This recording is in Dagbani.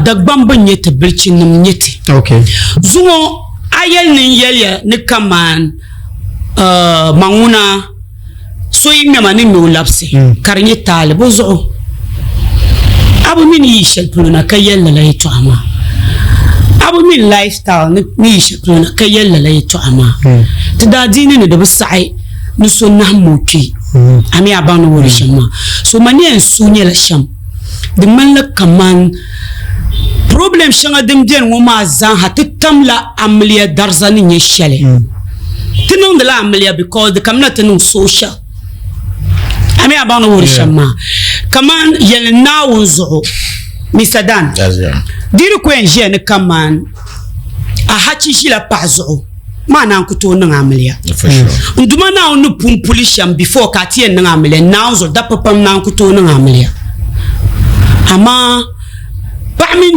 Dagbamba n-nyɛ ti, bilichinim n-nyɛ ti. Zuŋɔ a yɛli ni n yɛliya ni kaman ma ŋuna so yi ŋmɛma ni ŋme o labisi ka di nyɛ taali bɔ zuɣu a bi mi ni yi shɛli polo na ka yɛli lala yɛtɔɣa maa. A bi mi lifestyle ni yi shɛli polo na ka yɛli lala yɛtɔɣa maa. Ti daadiini ni di bi saɣi ni so nahim o kpee. A mi a baŋ ni wuhiri shɛm maa. So ma ni yɛn suhi nyɛla shɛm. Di ŋmanila kaman problem shɛŋa din beni ŋɔ maa zaaha ti tamla amiliya dariza ni nyɛ shɛli. Ti niŋdila amiliya because di kamina ti niŋ social. A mi a baŋ ni wuhiri shɛm maa. Kaman yɛli Naawuni zuɣu, Mister Dan, di di ku yɛn ʒiya ni kaman a hachi ʒila paɣa zuɣu. maa naan ku tooi niŋ amiliya. N Duuma Naawuni ni pun puli shɛm before ka a ti yɛn niŋ amiliya, Naawuni zuɣu dabba pam naan ku tooi niŋ amiliya. Amaa paɣa mini.